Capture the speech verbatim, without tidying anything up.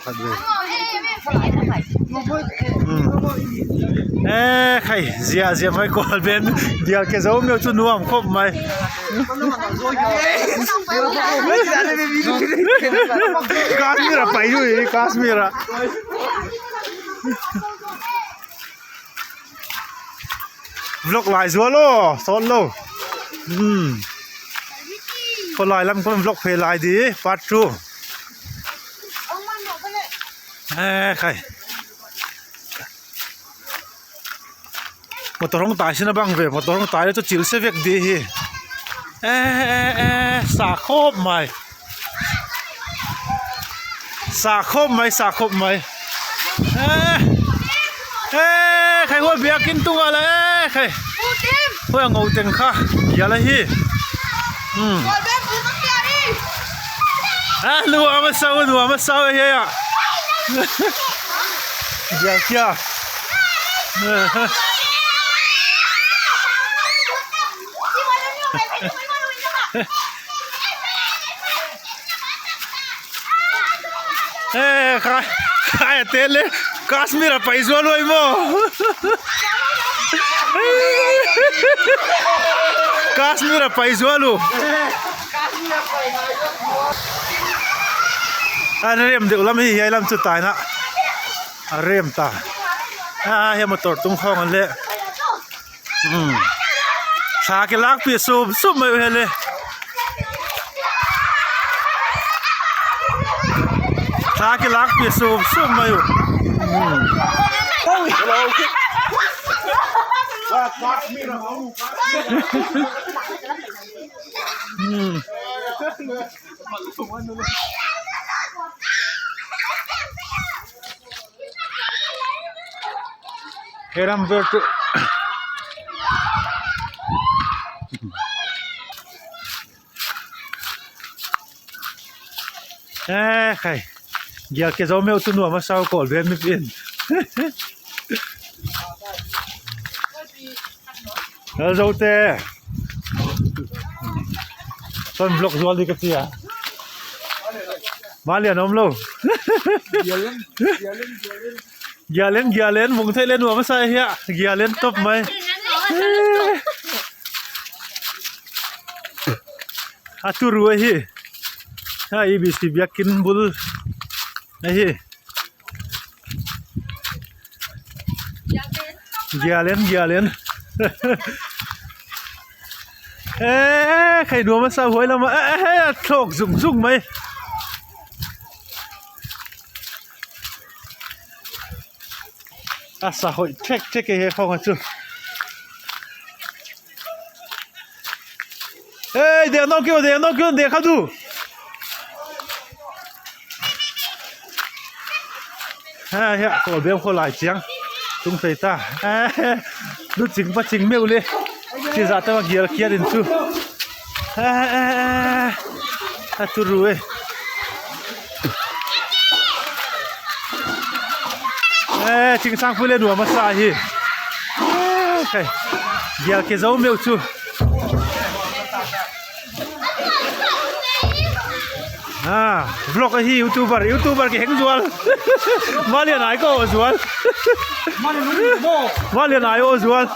Khat ve. Hmm. Eh, khai, zia, zia mai kual ben. Dial ke zo meu cu nuam khop mai. Kashmir a pai lui, Kashmir a. Vlog lai zual aw, sawt lo. Hmm. Khualai lam kong vlog phei lai di, part two. Eh, khai. Motor hong tai sin a bang ve, motor hong tai le tawh cil se vek di hi. Eh, eh, eh, sa khop mai. Sa khop mai, sa khop mai. Eh, eh, khai hua biakinn tungah la, eh, khai. Hua ngo teng kha. Bia la hi. Hmm. Ah, nuam a sau, nuam a sau, eh, eh, eh. Bia kia. Eh, khai, khai a tel le. Kashmir a pai zual huai maw? Kashmir a pai zual uh. A rem deuh lam hi, hiai lam cu taina. A rem ta. A, hiai motor tung khawng an leh. Hmm. Thla kilakpih sumsum mai uh hi le. Thla kilakpih sumsum mai uh. Hmm. Hmm. Heram ber tu. Eh, khai. Gial ke zo meu tu nuam a sau kawl ve mi pin. Hel zo te. Son vlog zual di ka tia. Malian om lo. Gial en, gial en, gial en. Gial en, gial en, mung theih le nuam a sa hia. Gial en top mai. A turu ahi. Ha, E B C biakinn bul ahi. Gial en, gial en. Eh, khai nuam a sa huai lam ah. Eh, eh, eh, a thlawk zungzung mai. A sa hoih thekthek e he khawng a cu. Hei, deng dong kio, deng dong kio, deng kha du. Ha, hia, kawl bem khaw lai ciang. Tung thei ta. Nu cing pa cing meu le. Ci za ta ma gial kiat in cu. A, a, a, a turu e. E, cingsang pui le nuam a sa hi. E, khai. Gial ke zo meu cu. A, vlog ahi, YouTuber, YouTuber ke heng zual. Malian ai ko zual. Malian ai o zual.